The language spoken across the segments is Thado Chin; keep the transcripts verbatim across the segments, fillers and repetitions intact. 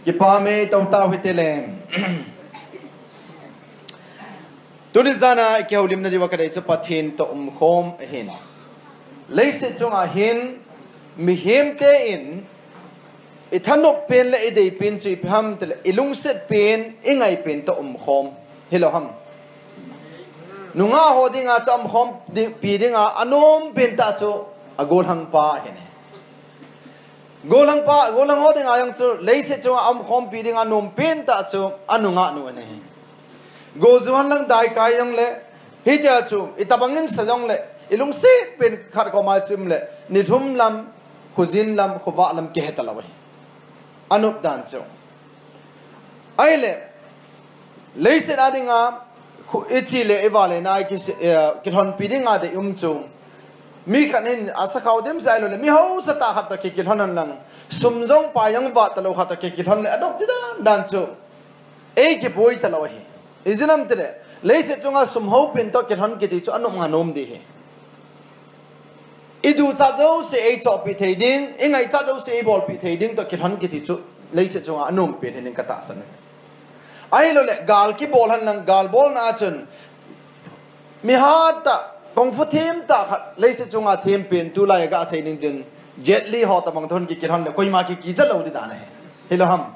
Kipah e, tao tao hite le. Tuni jana i kihoulimna diuva kadei chu Pathen toh umkhom ahin. Leiset chunga hin mihemte in i thanop pen le i dei pen chu ipi ham tile, i lungset pen, i ngai pen toh umkhom. Hilou ham? Nungah ho dinga chu umkhom di-, pi dinga anom pen tah chu a golhang pa ahin. Golhang pa, golhang ho dinga jong chu leiset chunga umkhom pi dinga anom pen tah chu a nungah nu ahi. Go juhan lang dai kai jongle, hitia chu i tabang in sa jongle, i lungset pen khat koma i sim le, nilhum lam, khojin lam, khovah lam kihe talou ahi. Anop dan chu. Ahile, leiset a dinga, khu-, i chi le, i va le na, i ki, eh, kilhonpi dinga dei um chu. Mi khat in a sakhao dimset ahilou le, mi hausa tah khat toh ki, kilhon hen lang. Sum jong pai jong vat talou khat toh ki, kilhon le, adop di dan, dan chu. Ei kiboi talou ahi. Ijeh inem tile, leiset chunga sum hao pen toh kilhon kiti chu anop nga nom di ahi. I duchat jouse ei chohpeh thei ding, i ngaichat jouse ei bolpeh thei ding toh kilhon kiti chu leiset chunga anom pen ahi nin ka tahsan e. Ahilou le, gal kibol hen lang, gal bolna a chun, mi hat tah, kung fu them tah khat, leiset chunga them pen, tulai a ga sei ning chun, Jet Li ho tabang toh ki, kilhon le, koima ki, kija lou di dan ahi. Hilou ham?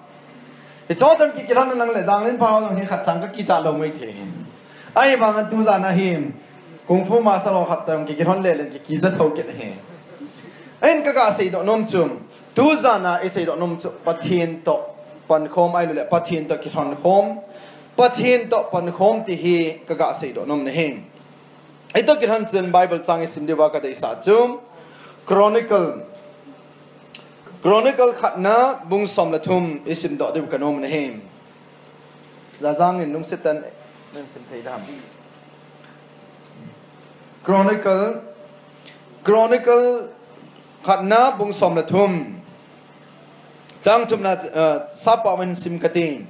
Hicho toh ki, kilhon lang le, Janglin pa ho jong hi khat chang ka kicha lou mai thei hin. Ahivang a tu jana hin, kung fu master ho khat toh ki, kilhon le, le ki, kija thou kit ahi. Ahin ka ga seidoh nom chu, tu jana i seidoh nom chu, Pathen toh pankhom ahilou le, Pathen toh kilhon khom, Pathen toh pankhom ti hi ka ga seidoh nom ahi. Hitoh kilhon chun Bible chang i sim diuva ka deisah chu, Chronicle, Chronicle khatna bung som le thum i simdoh diu ka nom ahi. Jajang in lungset tah in sim thei dam. Chronicle, Chronicle khatna bung som le thum. Chang thumna, uh, sapa wen sim kati.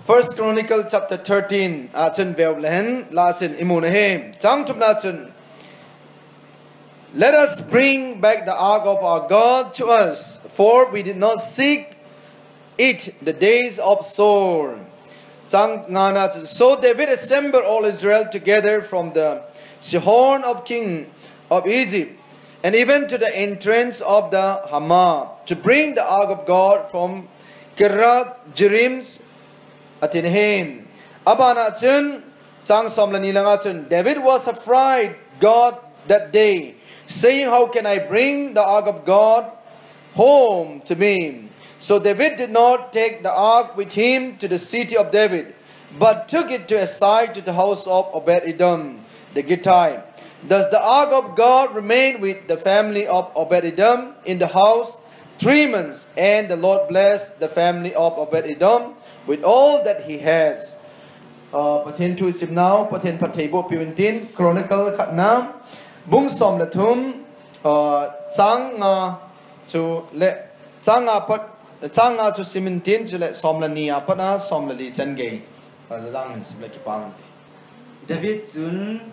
First Chronicle chapter thirteen, a chun veu le hen, la chun i mu ahi. Chang thumna chun, "Let us bring back the ark of our God to us, for we did not seek it the days of Saul." Chang ngana chun, "So David assembled all Israel together from the Sihon of king of Egypt, and even to the entrance of the Hamath, to bring the ark of God from Kiriath Jearim," ati ahi. Abana chun, chang som le ni langa chun, "David was afraid God that day, saying, 'How can I bring the ark of God home to me?'" So David did not take the ark with him to the city of David, but took it to aside to the house of Obed-Edom the Gittite. Thus the ark of God remained with the family of Obed-Edom in the house three months, and the Lord blessed the family of Obed-Edom with all that he has. Uh, Pathen thu i sim nau, Pathen phattheiboh peh in tin, Chronicle khatna, bung som le thum, uh, chang nga chu le, chang nga pat, chang nga chu sim in tin, chule som le ni a pat a som le li chan gei. Uh, Jajang in sim le kipah in tin. David chun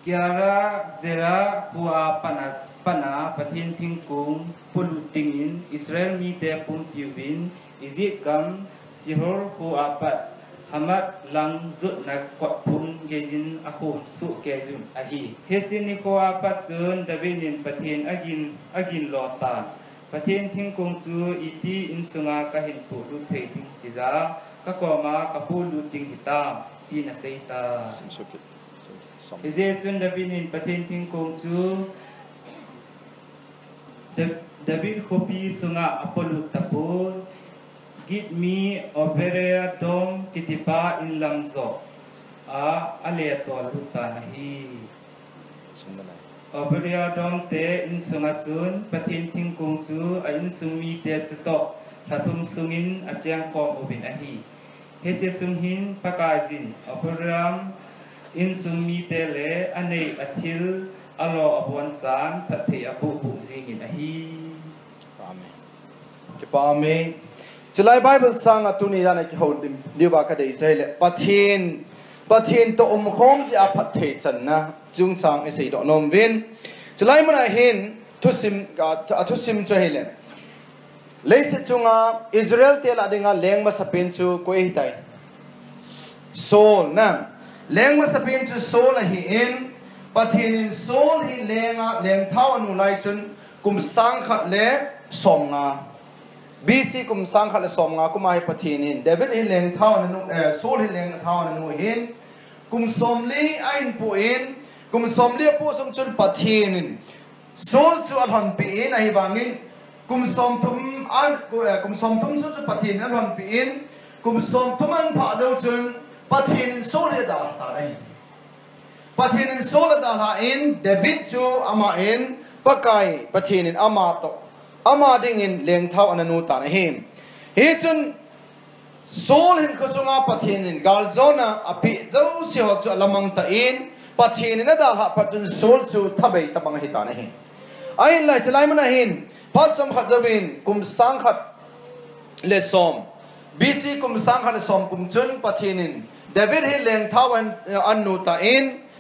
Kiriath Jearim kho a pat a, pat a Pathen thingkong polut dingin Israel mite pumpiuvin Egypt gam Sihon kho a pat Hamath lang jotna kotphung geijin akhom soh kei jun ahi. Hiche nikho a pat chun David in Pathen agin, agin lo tan. Pathen thingkong chu iti insunga kahin polut thei ding hija, kakoma kapolut ding hitam, tin asei tai. Sim soh kit. Hijeh chun David in Pathen thingkong chu Da-, David khopi sunga apolut tapon, Git mi Obed-Edom kitipa in lam joh a, ale tol lut tan ahi. Obed-Edom te insunga chun Pathen thingkong chu a insung mite chutoh lha thum sungin acheng khom uvin ahi. Hiche sung hin Pakaiyin Obed-Edom insung mite le anei athil alo abonchan phatthei abohboh jingin ahi. Amen. Kipah e. Chulai Bible chang a tuni jana kihoulim diuva kadei chu ahile, Pathen, Pathen toh umkhom jeh a phatthei channa chungchang i seidoh nom uvin. Chulai muna hin thusim, a, a thusim chu ahile, Leiset chunga Israel te lah dinga leng masapen chu koi ahitai? Saul na. Leng masapen chu Saul ahin, Pathen in Saul hi lenga lengthao anu lai chun kum sang khat le som nga, B C kum sang khat le som nga kum a hi Pathen in David hi lengthao anu, eh, Saul hi lengthao anu hin kum som li a inpu in, kum som li apu sung chun Pathen in Saul chu alhonpi in, ahivangin kum som thum an, ku-, eh, kum som thum sung chu Pathen in alhonpi in, kum som thum an phah jou chun Pathen in Saul hi adalha tan ahi. Pathen in Saul adalha in David chu ama in Pakai Pathen in ama toh, ama dingin lengthao ana nu tan ahi. Hichun Saul hinkho sunga Pathen in galjona apeh jouse ho chu alamang tan, Pathen in adalhah phat chun Saul chu thabei tabang ahi tan ahi. Ahinlah chulai mun ahin, phat chomkhat jouvin, kum sang khat le som, B C kum sang khat le som kum chun Pathen in David hi lengthao an, an nu tan,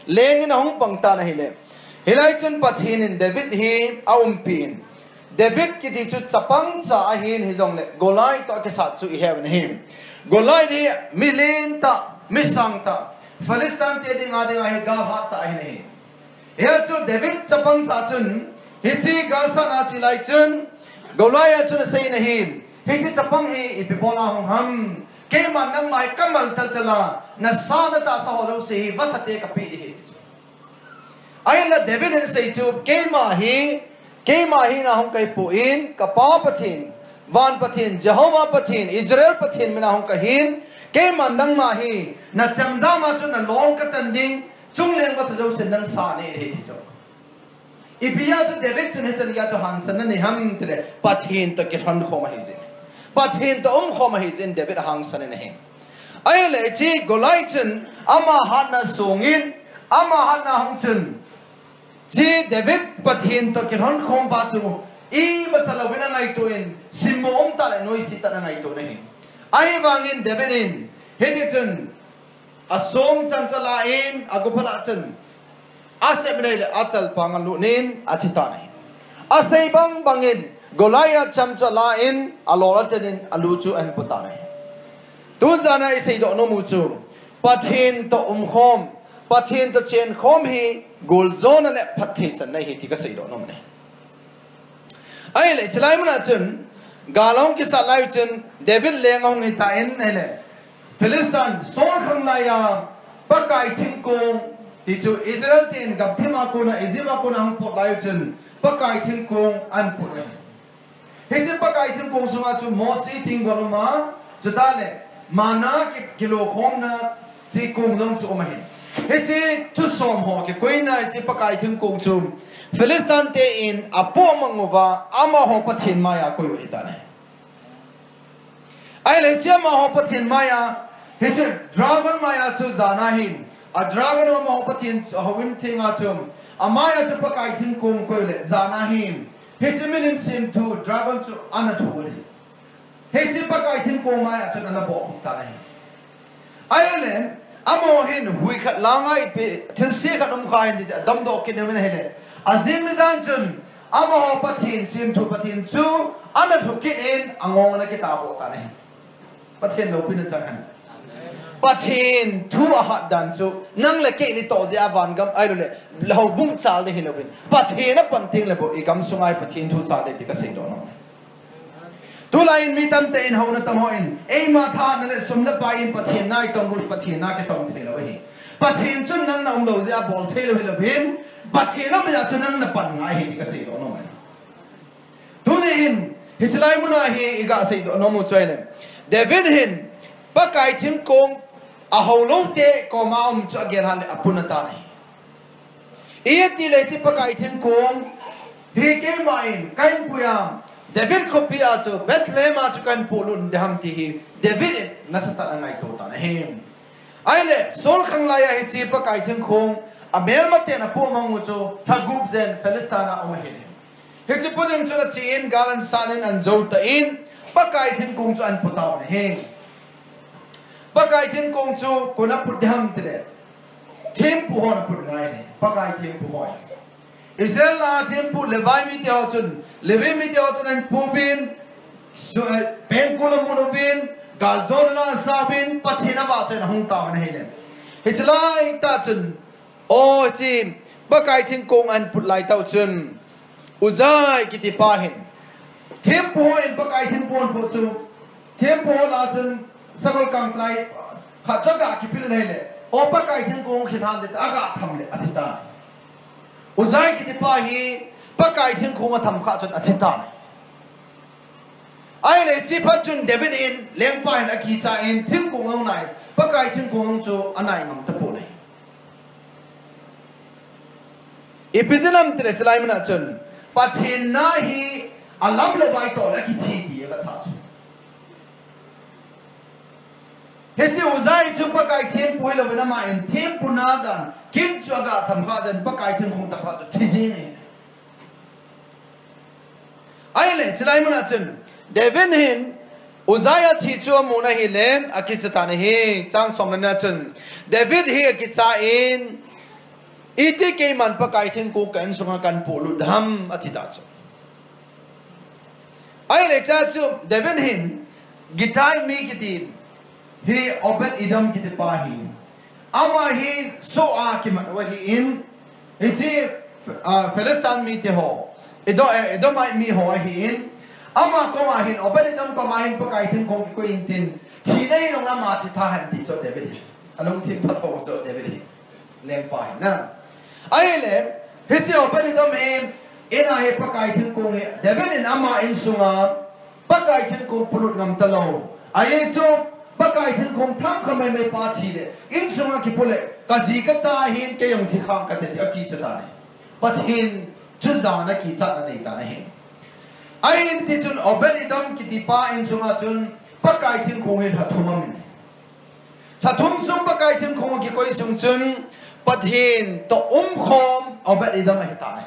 leng in ahung pang tan ahile. Hilai chun Pathen in David hi aumpi in, David kiti chu chapang cha ahin, hijongle Goliath toh akisat chu ihe uvin ahi. Goliath hi milen tah, misang tah, Philistine te dinga dinga hi galhat tah ahin ahi. Hia chu David chapang cha chun, hiche galsatna chelai chun, Goliath chun asei in ahi, hiche chapang hi ipi bol a hung ham, keiman nangma hi kamal taltal a, nasa natahsa ho jouse hi vachate kapeh ding ahi, ti chu. Ahinla David in asei chu, keima hi, keima hina hung kahipon, kapa Pathen, van Pathen, Jehovah Pathen, Israel Pathen mina hung kahin, keiman nangma hi, nachamjam a chu nalol katan ding, chungleng vacha jousen nang sa nei ding ahi, ti chu. Ipi a chu David chun hichan geiya chu hangsan anei ham tile, Pathen toh kilhon khom ahi jeh in. Pathen toh um khom ahi jeh in David ahangsan in ahi. Ahile hiche Goliath chun ama hatna songin, ama hatna hung chun, hiche David Pathen toh kilhon khom pa chu imacha louvin angaito in, simmo um tah le noise tah in angaito in ahi. Ahivangin David in, hiti chun, asong chang chu alan, agu phalah chun, asep nei le achalpang alut in athi tan ahi. Asei bang bangin Goliath cham chu alan, alol achen in alu chu ahin pu tan ahi. Tun jana iseidoh nom u chu, Pathen toh umkhom, Pathen toh chenkhom hi goljona le phatthei channa ahi ti kaseidoh nom e. Ahile, chulai muna chun, gal ahung kisat lai chun, David leng ahung hitan, ahile, Philistine, Saul khanglai a, Pakai thingkong, ti chu Israel ten gam thim a kona, Egypt a kona ahung pot lai chun, Pakai thingkong ahin pot e. Hiche Pakai thingkong sunga chu Mose thingkong um a, chutah le, manna ki, kilokhomna, thingkong jong chu um ahi. Hiche thusom ho kikoina hiche Pakai thingkong chu Philistine ten apoh mang uva amaho Pathen maiya akoi u ahitan ahi. Ahile hiche amaho Pathen maiya, hiche dragon maiya chu jana hin, a dragon amaho Pathen houin thenga chu, amaiya chu Pakai thingkong koi le jana hin, hiche milim semthu dragon chu ana thu ahi. Hiche Pakai thingkong maiya chun ana bohkhup tan ahi. Ahile, amaho hin hui khat langa ipi, thilse khat um kha hin ti, adamdoh kit uvin ahile. Ajing ni jan chun, amaho Pathen, semthu Pathen chu, ana thu kit in, angong ana kitahboh tan ahi. Pathen loupina chang hen. Pathen thu ahat dan chu, nang le kei natoh jeh a van gam, ahilou le, houbung chal ding hilouvin. Pathen apan teng le bou, igam sunga hi Pathen thu chal ding ti kaseidoh nom e. Tulai in mi tamtah in houna tong hon, eima thahatna le sum le pai in Pathen na itong got, Pathen na kitong theilou ahi. Pathen chun nang na umlou jeh a bol theilou hilouvin, Pathen aum jeh a chu nang napan ngai ahi ti kaseidoh nom e. Tuni hin, hiche lai muna hi iga seidoh nom u chu ahile, David hin, Pakai thingkong ahou lou te koma um chu agel hat le apuna tan ahi. Itile hiche Pakai thingkong hi keiman kahin pui a, David khopi a chu Bethlehem a chu kahin pohlut ding ham ti hi David in nasatah in angaito tan ahi. Ahile, Saul khanglai a hiche Pakai thingkong, amelmaten apoh mang u chu, lha gup jen Philistine a um ahi. Hiche pu ding chun achen gal ahin sat in ahin jou tan, Pakai thingkong chu ahin pu tauvin ahi. Pakai thingkong chu koin aput ding ham tile, thempu hon aput ngai e, Pakai thempu hon. Israel a thempu Levi mite ho chun, Levi mite ho chun ahin pu uvin, Su, eh, pengkul amun uvin, galjona la asauvin, Pathen avahchoi in ahung tauvin ahile. Hiche laitah chun, o, hiche, Pakai thingkong ahin put laitah chun, Uzziah kitipa hin. Thempu hon Pakai thingkong ahin put chu, thempu ho lah a chun, sakol kangtalai, khat chu aga kipil ahile. O, Pakai thingkong kilhan ding, aga tham le, athi tan. Uzziah kitipa hi, Pakai thingkong atham kha chun athi tan. Ahile hiche phat chun David in, lengpa hin akicha in, thingkong ahung nai, Pakai thingkong chu anai ngam tapon ahi. Ipi jeh ham itile hiche lai mun a chun, Pathen na hi alam le vai toh le akithi ti agasah chu. Hiche Uzziah chu Pakai thempu hilouvin aman thempu na dan, kin chu aga tham kha chun Pakai thingkong tah kha chu thi jeng e. Ahile, hiche lai mun a chun, David hin, Uzziah thi chu amun ahile, akicha tan ahi, chang som le ni a chun, David hi akicha in, iti keiman Pakai thingkong ka insunga kahin polut ham, ati ta chu. Ahile hiche chu, David hin, Gittite mi kiti, hi Obed Edom kitipa hi. Ama hi soh a kimat u ahin, hiche, ah, Philistine mite ho, Edo-, eh, Edomite mi ho ahin, ama koma hin, Obed Edom koma hin Pakai thingkong kikoi intin, thina hi jong ama thi tha hen ti chu David hi. Alungthim phatthei chu David hi. Lengpa hi na. Ahile, hiche Obed Edom hi, in a hi Pakai thingkong hi, David in ama insunga, Pakai thingkong polut ngam talou. Ajeh chu, Pakai thingkong thangkha maimai pa thi le, insunga kipo le, kaji kacha hin kei jong thi khang kate ti akicha tan ahi. Pathen chu jana kichatna anei tan ahi. Ahin tichun Obed Edom kitipa insunga chun, Pakai thingkong hi lha thum aum in. Lha thum sung Pakai thingkong kikoi sung chun, Pathen toh umkhom Obed Edom ahi tai.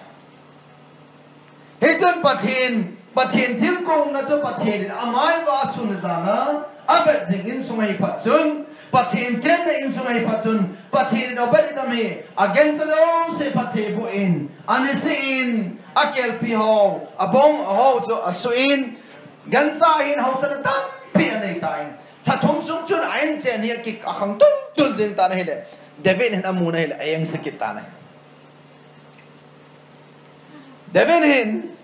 Hichun Pathen, Pathen thingkong na chu Pathen in amai va sun janga, avet jing insunga hi phat chun, Pathen chenna insunga hi phat chun, Pathen in Obed Edom hi, agancha jouse phatthei boh in, anisih in, akelpi ho, abong ho chu asuh in, gancha hin haosatna tampi anei tan. Lha thum sung chun a inchen hi aki, akhang tultul jing tan ahile. David hin amun ahile, aengse kit tan ahi. David hin,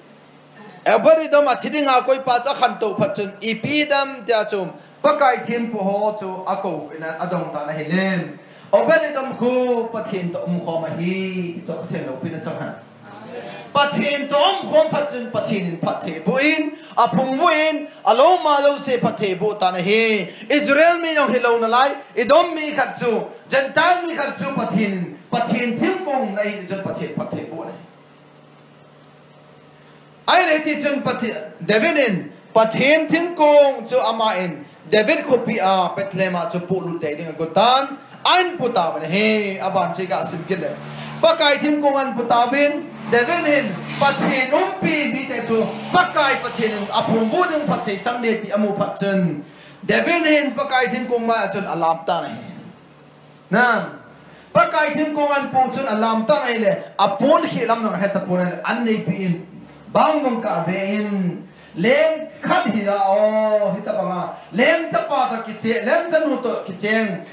Obed Edom athi dinga akoipa chu akhantou phat chun, ipi ham tia chu, Pakai thempu ho chu akou in adong tan ahile. Obed Edom khu Pathen toh umkhom ahi, ti chu Pathen loupina chang hen. Pathen toh umkhom phat chun Pathen in phatthei boh in, aphung vu in, aloma jouse phatthei boh tan ahi. Israel mi jong hilou nalai, Edom mi khat chu, Gentile mi khat chu Pathen in, Pathen thingkong na ahi chun Pathen phatthei boh in ahi. Ahile tichun Pathe-, David in Pathen thingkong chu aman David khopi a Bethlehem a chu polut tei ding agot tan, ahin pu tauvin ahi, aban chu kasim kit le. Pakai thingkong ahin pu tauvin, David hin Pathen umpi mite chu Pakai Pathen in aphung vu ding phatthei chang ding ti amu phat chun, David hin Pakai thingkong mai a chun alam tan ahi. Na, Pakai thingkong ahin pu chun alam tan ahile, apon kheh lam jong ahet tapon ahile, aneipi in, bang mong kave in, leng khat hi a o, hitabanga, leng chapa toh kicheng, leng chanu toh kicheng,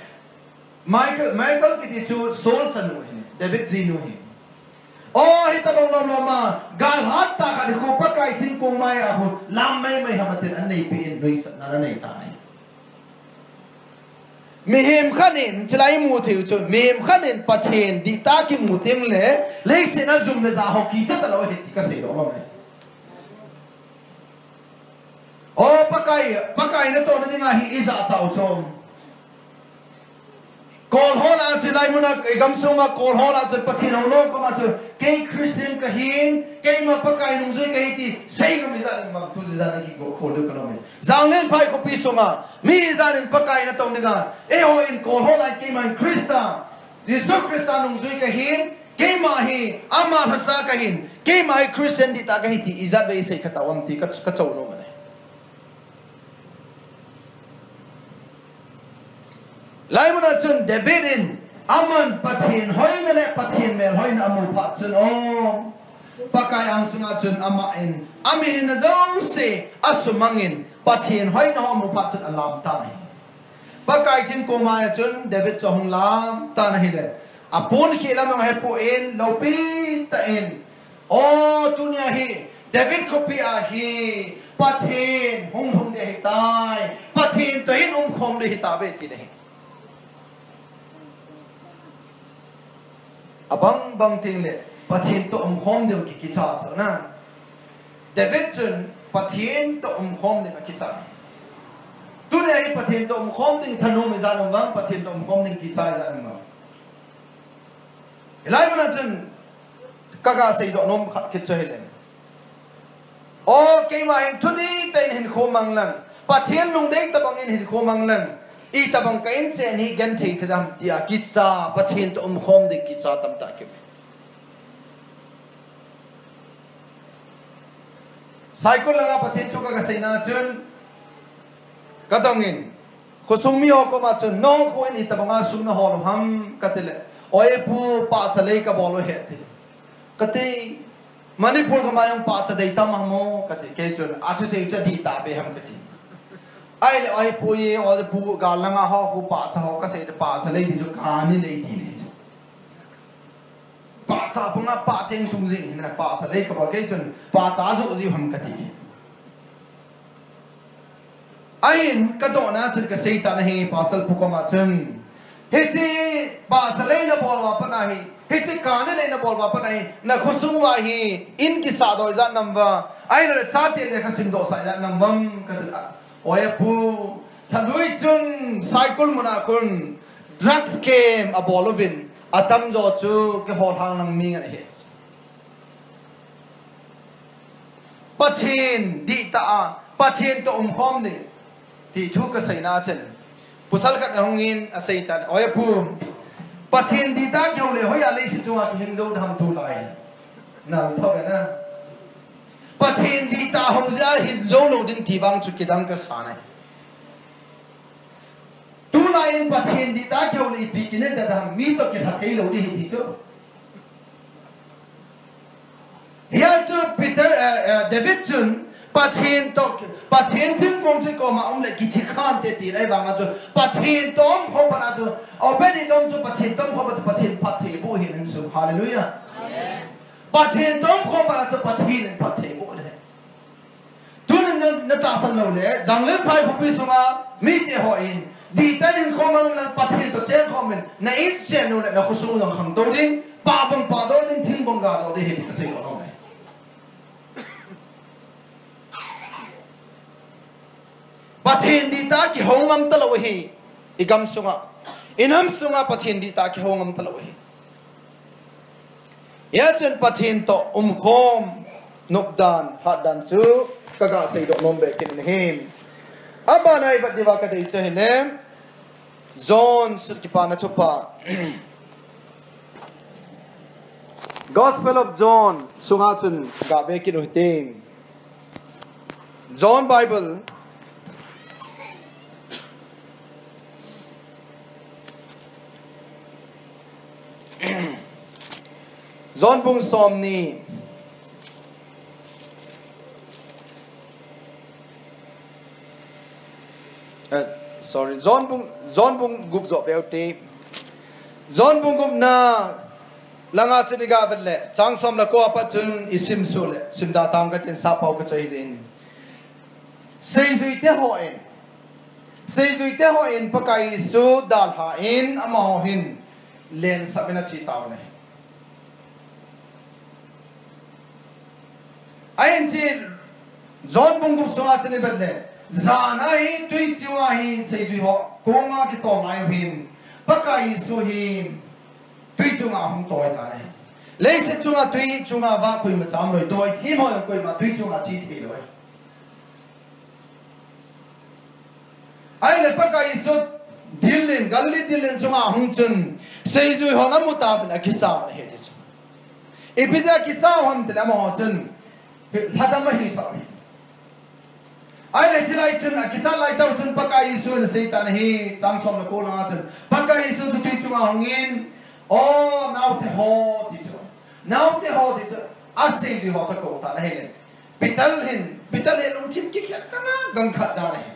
Michal, Michal kiti chu Saul chanu hi, David jinu hi. O, hitabang lom lom a, gal hat tah khat hi khu Pakai thingkong mai a khu, lam mai mai ham atin aneipi in, nuisatna anei tan ahi. Mihem khat in, chulai imu thei u chu, mihem khat in Pathen dihtah kimu teng le, leiset a jum le ja ho kicha talou ahi ti kasei doh lou ahi. O, Pakai, Pakai natohna dinga hi ijat chau chom. Kol ho lah a chu lai mun a, i gamsung a Kol ho lah a chu Pathen hou lou koma chu, kei Christian kahin, keima Pakai nungjui kahi ti, sei ngam ijat in bang tu ijat in kiko khol deu kalom e. Jangleh Phai khopi sunga, mi ijat in Pakai natong dinga, eiho in Kol ho lah a keiman Christa, Jesu Christa nungjui kahin, keima hi, ama lhasa kahin, keima hi Christian dihtah kahi ti, ijat vei sei kha tauvam ti ka, kachou nom e. Lai mun a chun David in, aman Pathen hoina le Pathen melhoina amu phat chun o, Pakai angsunga chun amah in, amihina jouse asumangin, Pathen hoina ho amu phat chun alam tan ahi. Pakai thingkong maiya chun David chu ahung lam tan ahile, aponkheh lam ahepon, loupi tah in, O, tunia hi David khopi a hi Pathen hung lhung ding ahitai, Pathen toh hin umkhom ding ahitauve, ati ahi. Abang bang tengle Pathen toh umkhom ding kikicha chu na. David chun Pathen toh umkhom ding akicha. Tunia hi Pathen toh umkhom ding thanom ijat um vang, Pathen toh umkhom ding kicha ijat um vang. Hilai muna chun kaga seidoh nom khat kit chu ahile, O, keima hin thudih tah in hinkho mang lang, Pathen lungdei tobang in hinkho mang lang, itobang ka in chen hi genthei thei dem tia kicha, Pathen toh umkhom ding kicha tamtah kium e. Saikul langa Pathen thu kaga seina chun, kadongin, khosung miho koma chun, nangho in itobanga sum nahol u ham, katile, Oi pu, pahcha lei kabol u ahi, ati. Kati, Manipur gam a jong pahcha dei tam ham o, kati. Kei chun, athusei chu adih tahbeh ham, kati. Ahile, Oi pu e, Oi pu, gal langa ho khu pahcha ho kasei, pahcha lei ding chu kani lei ti ne chu. Pahcha panga pah teng tung jing hina, pahcha lei kabol, kei chun pahcha joh jiu ham, kati. Ahin kadohna chun kasei tan ahi, Pastor pu koma chun, hiche pahcha lei nabol uva pat ahi, hiche kani lei nabol uva pat ahi, nakhosung uva hi in kisahdoh ijat nam uvam, ahiloule chate lekha simdohsah ijat nam uvam, kati a. Oi pu, lhanui chun Saikul muna khun drugs camp abol uvin, atamjo chu keiho lhang lang mi ngen ahi. Pathen dihtah a, Pathen toh umkhom ding, ti thu kaseina chun, pasal khat ahungin asei tan, Oi pu, Pathen dihtah kihou le hoiya leiset chunga kihing jou ding ham tulai? Nal thou ve na. Pathen dihtah hou jeh a hin jou lou ding ti vang chu kidang kasa nai. Tulai in Pathen dihtah kihou le ipi kinei ding ham, mi toh kilha thei lou ding ahi ti chu. Hia chu Peter, eh, eh, David chun, Pathen toh, Pathen thingkong chu koma um le kithi khante ti lai vanga chu, Pathen toh umkhom pat a chu, Obed-edom chu Pathen toh umkhom pat chu Pathen phattheiboh ahi in sum. Hallelujah. Amen. Pathen toh umkhom pat a chu Pathen in phattheiboh le. Tunin na, natahsan lou le, Jangleh Phai khopi sunga mite hon dihtah in hinkho mang lang Pathen toh chengkhom in, na in chen u le nakhosung u jong khangtou ding, pah bang pahdoh ding, thing bang gadoh ding ahi ti kasei nom e. Pathen dihtah kihou ngam talou ahi, igam sunga, inam sunga Pathen dihtah kihou ngam talou ahi. Hia chun Pathen toh umkhom nopdan, hatdan chu kaga seidoh nom be kit in ahi. Abana ivet diuva kadei chu ahile, John Kipana Thupha, Gospel of John sunga chun gave kit u hite. John Bible, John bung somni, eh, sorry, John bung, John bung gup joh peh u hite. John bung gupna langa chun iga vet le, chang som le ko a pat chun isim suh le, simda tang katin, sappao kachoi jin. Seijuite hon, seijuite hon Pakai Jesu dalhan, amaho hin lensah in ache tauvin ahi. Ahin chu, John bung gup sunga chun ivet le, jan ahi, twi chunga hi seijui ho konga kitol lai u hin, Pakai Jesu hi twi chunga ahung toi tan ahi. Leiset chunga twi chunga vah koima cha umlou, doithem ho koima twi chunga che theilou. Ahile Pakai Jesu dillen, Galilee dillen chunga ahung chun, seijui hon amu tauvin akicha u ahi ti chu. Ipi jeh a akicha u ham tile amaho chun lhadam ahi sah u ahi. Ahile chulai chun, akichat lai tah chun Pakai Jesu in asei tan ahi, chang som le ko langa chun. Pakai Jesu chu twi chunga ahungin, O, naote ho, ti chu. Naote ho, ti chu. Aseijui ho chu akou tan ahile, Peter hin, Peter hin lungthim kikhel kanga gangkhat dan ahi.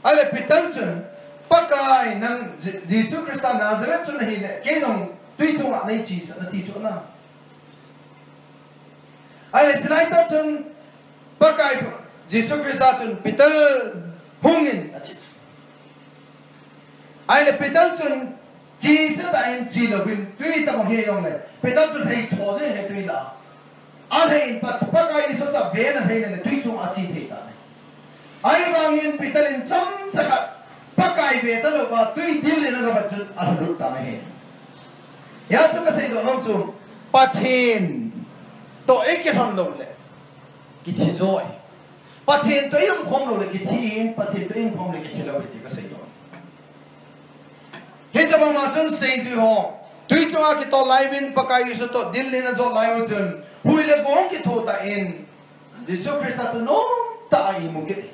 Ahile Peter chun, Pakai nang Je-, Jesu Christa Nazareth chu nahile, kei jong tui chunga neichesah in ati chu na. Ahile chulai tah chun, Pakai Jesu Christa chun, Peter, hungin, ati chu. Ahile Peter chun, kichat tah in chelouvin, tui tobang hi jongle, Peter chun hei tho jeng ahi tui lah a. Ahile in Pat-, Pakai Jesu chu aven ahile, tui chunga ache thei tan ahi. Ahivangin Peter in chomcha khat, Pakai ve talouva, tui dil in agavet chun alhalut tan ahi. Hia chu kaseidoh nom chu, Pathen toh ikilhon loule, kithi joi. Pathen toh iumkhom loule kithi in, Pathen toh iumkhom le kithi lou ahi ti kaseidoh. Hitobang ma chun seijui ho, tui chunga kitol laiyuvin Pakai Jesu toh dil in ajot laiyu chun, hui le gong kitho tan, Jesu Christa chu nomtah a imu kit.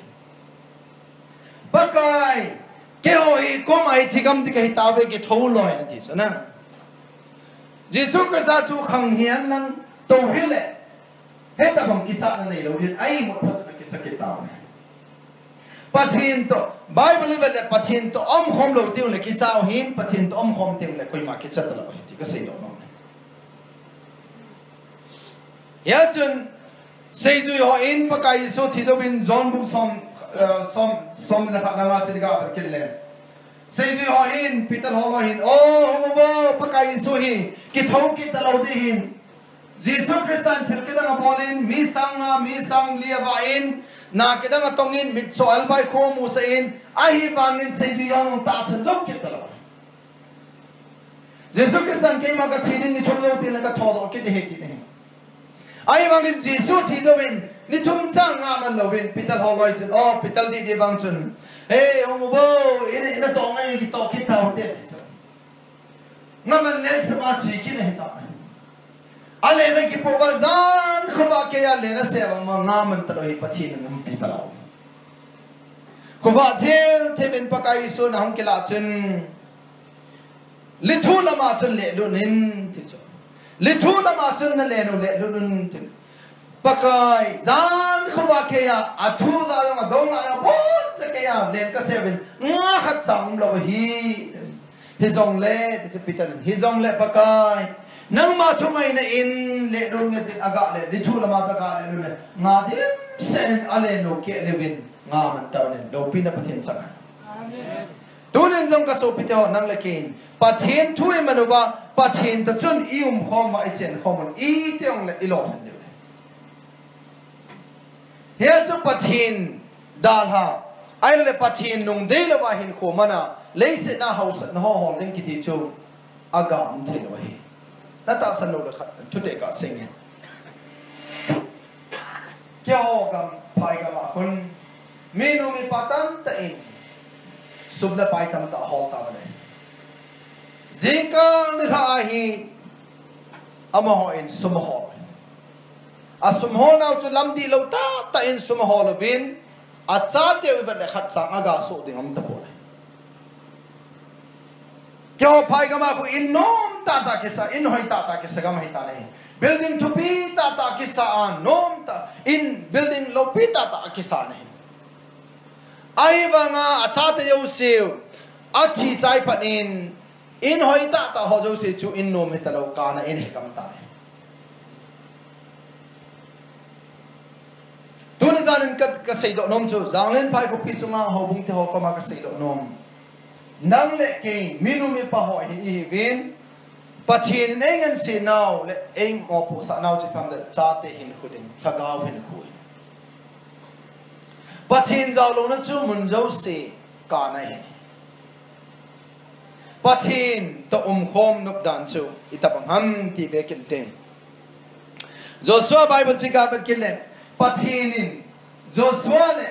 Pakai, keiho hi koma hi thigam ding kahi tauve, kithou loi, ati chu na. Jesu Christa chu khang hihen lang, tou hile, hitobang kichatna neilou ding, a imut phat chun akicha kit tauve. Pathen toh, Bible ivet le Pathen toh umkhom lou teng le kicha u ahin, Pathen toh umkhom teng le koima kicha talou ahi ti kaseidoh nom e. Hia chun, seijui hon Pakai Jesu thi jouvin John bung som, eh, som, som le khat na nga chu iga vet kit le. Seijui hon Peter holoi hin, O, hung uvo, Pakai Jesu hi kithou kit talou ding ahin. Jesu Christan thil kidang abolin, mi sang nga, mi sang li avah in, na kidang atongin, mitcho albai kho amusah in, ahivangin seijui hon tahsan jou kit talou. Jesu Christan keima kathi ding ni thum jou tengle kathodoh kit ding ahi ati. Ahivangin Jesu thi jouvin, ni thum chang nga man louvin, Peter holoi chun, O, Peter didi vang chun, He, hung uvo, i, i natoh ngai kitoh kit taute, ati chu. Nga man leng sema chu kit ahi ta. Alen akipoh uva jan khovah keiya alen asem uva nga man talou hi Pathen in umpi talou. Khovah thil thil in Pakai Jesu ahung kilah chun, Lithu lama chun lelut in, ti chu. Lithu lama chun nalen u lelut un, ti. Pakai, jan khovah keiya, athu la jong, adong la jong, boncha keiya, len kasem uvin, nga khat chang umlou ahi. Hijongle, ti chu Peter in, hijongle Pakai, nangma thungaina in lelut nge tin aga le, lithu lama chu aga lelut le, nga dimset in alen u keh leuvin, nga man tauvin, loupina Pathen chang hen. Amen. Tunin jong kasopite ho, nang le kei in Pathen thu iman uva, Pathen toh chun iumkhom uva, ichenkhom un, iti jongle ilolhin diu ahi. Hia chu Pathen dalha, ahile Pathen nung deilouva hinkho mana, leiset a haosatna ho hol ding kiti chu aga um theilou ahi. Natahsan lou le khat, thutah kasei nge. Keiho gam, phai gam a khun, minu mipa tamtah in, sum le pai tamtah ahol tauvin ahi. Jingkah nilhah a hi, amahon sum ahol. Asum holnau chu lam dihlou tahtah in sum ahol uvin, achateu ivet le khat chang aga soh ding aum tapon ahi. Keiho phai gam a khu in nom tahtah kisa, in hoi tahtah kisa gam ahitan ahi. Building thupi tahtah kisa a nom tah, in building loupi tahtah kisa ahi. Ahivanga achate jouseu athi chai phat in, in hoi tahtah ho jouse chu in nom hitalou, kana in hi gam tan ahi. Tuni janin ka, kaseidoh nom chu, Janglenphai khopi sunga houbung te ho koma kaseidoh nom. Nang le kei, minu mipa ho hi ihiuvin, Pathen in eingansennau le eimopohsahnau chu ipi ham le chate hinkho ding, lhagao hinkho in. Pathen jaolouna chu mun jouse kana ahi. Pathen toh umkhom nop dan chu itobang ham ti ve kit inte. Joshua Bible chu iga vet kit le, Pathen in Joshua le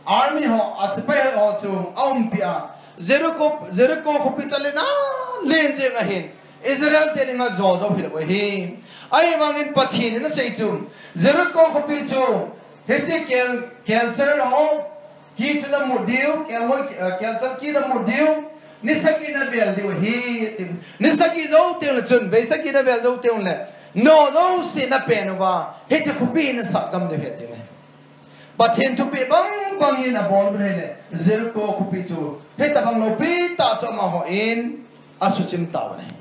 army ho, asepai ho chu aumpia, Jericho, Jericho khopi chu alen jeng ahin, Israel te dinga jo jou hilou ahi. Ahivangin Pathen in asei chu, Jericho khopi chu, hiche kel, kelchar ho, kichu namu diu, kelngoi, eh, kelchar ki namu diu, ni sagi navel diu ahi, ati. Ni sagi jou teng le chun, vei sagi navel jou teng le, Nao jouse napen uva, hiche khopi hi nasat gam diu ahi ati uve. Pathen thupeh bang bang in abol u ahile, Jericho khopi chu, hitabang loupi tah chu amahon asuchim tauvin ahi.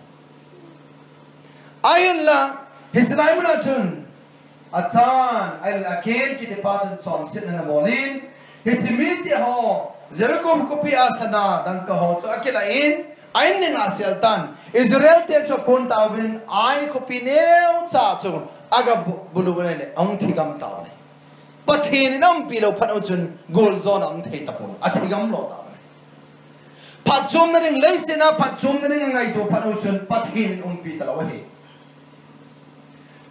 Ahinla, hiche lai muna chun, Achan, ahile Achan kitipa chun chonsetna abol in, hiche mite ho, Jericho khopi a sana, dangka ho chu akilah in, a-in ninga asel tan, Israel te chu akon tauvin, Ai khopi neocha chu aga bu-, bulu uvin ahile, ahung thigam tauvin ahi. Pathen in aumpi lou phat u chun, goljona aum thei tapon, athigam lou tauvin ahi. Phatchomna ding, leiset a phatchomna ding angaito phat u chun, Pathen in umpi talou ahi.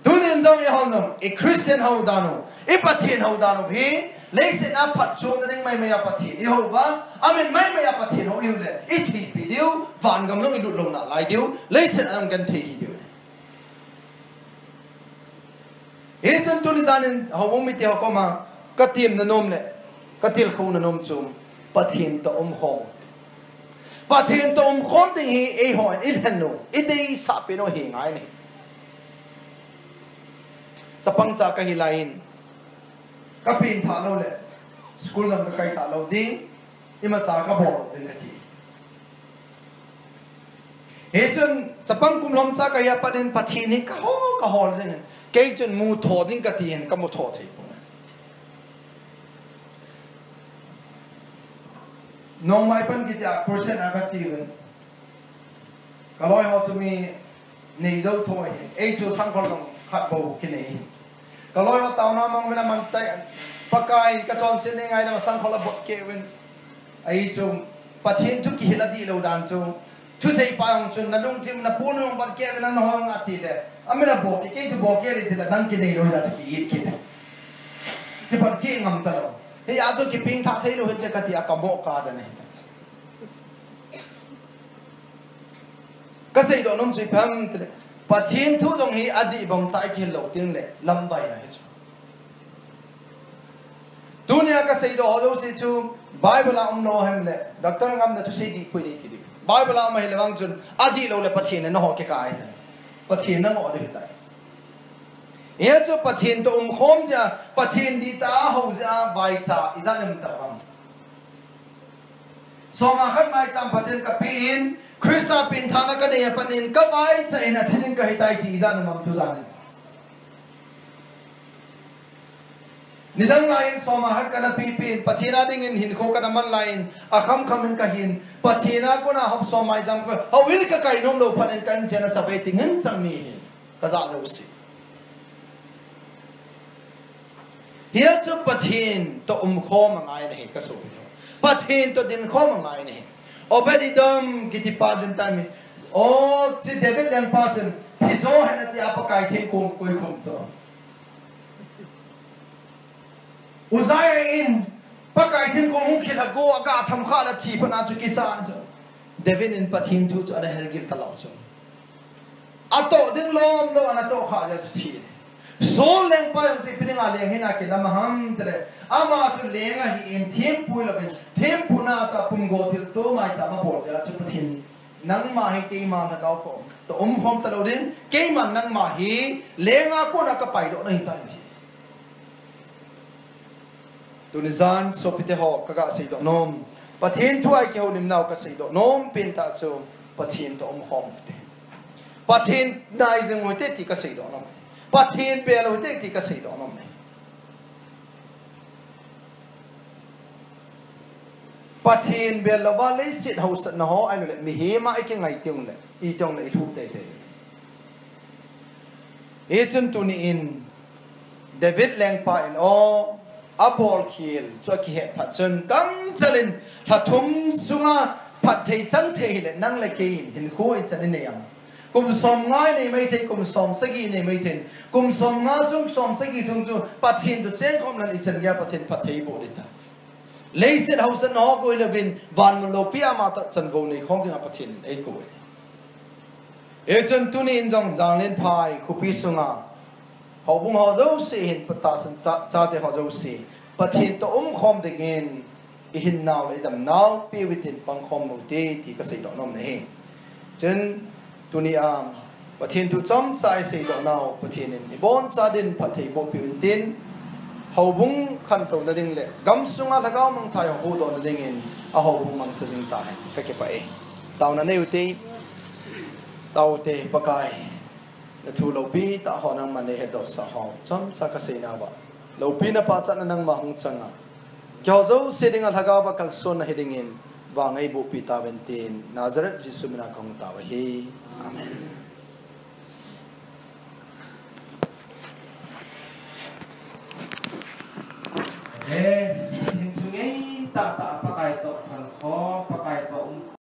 Tunin jong i hou nom, i Christian hou dan u, i Pathen hou dan u hi, leiset a phatchomna ding maimai a Pathen i hou uva, amin maimai a Pathen hou i hou le, i thipi diu, vangam jong i lut lou nalai diu, leiset a jong genthei hi diu. Hichun tuni jan in houbung mite ho koma, ka temna nom le, ka tilkhouna nom chu, Pathen toh umkhom. Pathen toh umkhom ding hi eihon i lhen u, i deisah pen u hi ngai ahi. Chapang cha kahi lai in, ka pengthah lou le, school lam ka kai talou ding, imacha ka bol lou ding kati. Hichun, chapang kum lhomcha kahi a pat in Pathen hi ka hol, ka hol jeng in. Kei chun mutho ding kati in, ka mutho thei pon. Nongmai pan kiti a, Christian a ka che uvin. Ka loi ho chu mi nei jou tho ahi. Ei chu sangkhol lang khat bou kinei. Ka loi ho taona mang uvin aman tai. Pakai ka chonset nei ngai le sangkhol abot kei uvin. Ahi chu Pathen thu kihil adih lou dan chu. Thusei pa jong chun na lungthim na punu jong bot kei uvin na hoi nga ti le. Amin abot kei, kei chu bot kei le ti le dang kinei lou ja chu ki-it kit. Kibot kei ngam talou. Hia chu kipengthah thei lou hite kati a ka mo ka dan ahi. Ka seidoh nom chu ipi ham tile, Pathen thu jong hi adih bang tah a i kihil lou teng le, lamvai ahi chu. Tunia ka seidoh ho jouse chu, Bible a um lou ahi le, Doctor Ngamna thusei dih pui nei ti ding. Bible a um ahi le vang chun, adih lou le Pathen in na ho kikah ahi tai. Pathen na ngoh ding ahi tai. Hia chu Pathen toh umkhom jeh a, Pathen dihtah a hou jeh a, vaicha, ijat em tah ham. Soma khat maicham phaten ka pe in, Christa pengthahna ka nei a pat in, ka vaicha in a thil in ka hitai ti ijat um ham tujan in. Nidang lai in soma khat ka na pe pe in, Pathen a ding in hinkho ka na man lai in, akham kham in ka hin, Pathen a kona hop soma maicham ka, hou in ka kai nom lou phat in ka in chen a chavei ti ngen chang mi hi. Ka ja jouse. Hia chu Pathen toh umkhom angai ahi ka sopi ho. Pathen toh dinkhom angai ahi. Obed Edom kiti pa chun tami. O, chu David lengpa chun. Thi jo hen ati a Pakai thingkong koi khum chu. Uzziah in Pakai thingkong hung khil a go aga tham kha la thi phat a chu kicha chu. David in Pathen thu chu ana hel gil talou chu. Atoh ding lom lom ana toh kha jeh chu thi. Saul lengpa jong chu ipi dinga leng hina kilam a ham tile. Ama chu leng ahi in thempu louvin, thempu na toh pumgo thilto maicham abol jeh chu Pathen. Nangma hi keima na kau khom. Toh umkhom talou ding, keima nangma hi lenga kona ka paidoh na hitai ti. Tuni jan sopite ho ka ga seidoh nom. Pathen thu a i kihoulimnau ka seidoh nom pen tah chu Pathen toh umkhom u hite. Pathen nai jing u hite ti ka seidoh nom. Pathen bel u hite ti ka seidoh nom. Pathen bel louva leiset hausatna ho ahilouleh mihem a i kingai teng le, i teng le i lhu teitei. Hichun tuni in David lengpa in o, abolkhel chu akihet phat chun, kamchal in lha thum sunga phatthei chang thei hile nang le kei in hinkho ichan i nei am? Kum som nga i nei maithei, kum som sagi i nei maithei. Kum som nga sung, som sagi sung chu Pathen toh chengkhom lou in ichan geiya Pathen phatthei eiboh ding ahitai. Leiset hausatna ho koi louvin, van mun loupi a ama tah chanvou nei khom dinga Pathen in eikou e. Hichun tuni in jong Janglenphai khopi sunga houbung ho jouse hin, patah chun ta, chate ho jouse, Pathen toh umkhom dingin i hinnau le i damnau peh uvin tin pangkhom u hite ti ka seidoh nom ahi. Chun tuni a Pathen thu chomcha isei doh nau, Pathen in ibon cha din phatthei boh peh un tin, houbung khantou nading le gamsunga lhagao mangthah ho huhdoh nading in, ahoubung mangcha jing tahen, kakipah e. Taona nei ute, tao ute Pakai, nathu loupi tah ho nangman neihetdoh sah ho, chomcha kasei nauva loupina pachatna nangma hung changa, keiho jouse dinga lhagao va kalsonna hiding in, vang eiboh peh tauvin tin, Nazareth Jesu mina kahung tao ahi. Amen. Amen. Pathen thu ngeitah tah Pakai toh khankhom, Pakai toh um